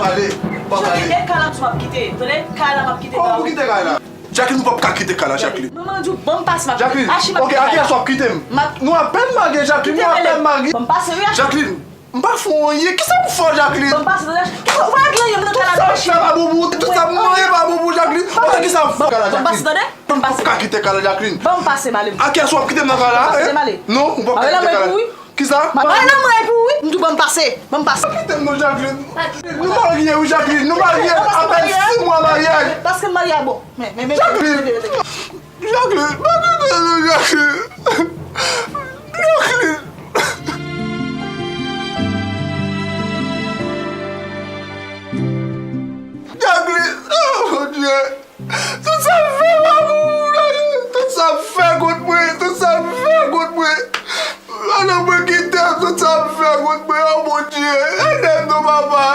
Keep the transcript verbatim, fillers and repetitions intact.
Ale, pa ale. Kay la m ap kite, tande? Kay la m ap kite. Kòman pou kite kay la? Jacqueline, ou p ap ka kite kay la, Jacqueline. Manman di w ban m pase m ap. Jacqueline, ok, a kiyès w ap kite m? Nou apèn marye, Jacqueline, nou apèn marye. Ban m pase wi. Jacqueline, m pa fè w anyen. Kisa m fè w, Jacqueline? Ban m pase, tande? Kisa w fè anyen, m nan kay la. Tout sa m fè pa bon pou ou, tout sa m manyen pa bon pou ou, Jacqueline. Ok, kisa m fè w la, Jacqueline? Ban m pase, tande? Ban m pase. Ou p ap ka kite kay la, Jacqueline. Ban m pase, m ale. A kiyès w ap kite m nan kay la? Non, ou p ap ka kite kay la. Kisa? Mwen nan mwen pou wi. M di w ban m pase. Ban m pase. Pa kite m non, Jacqueline. Nou marye wi, Jacqueline. Nou marye apèn sis mwa maryaj. Paske m marye a bon. Men, men, men. Jacqueline. Jacqueline, pa kite m non, Jacqueline. Jacqueline. Jacqueline. Oh, mon Dieu. Tout sa m fè pa pou ou, Bondye. Tout sa m fè kont mwen, tout sa m fè kont mwen. Pandan mwen kite, tout sa m fè kont mwen, oh Bondye, ede m non, papa.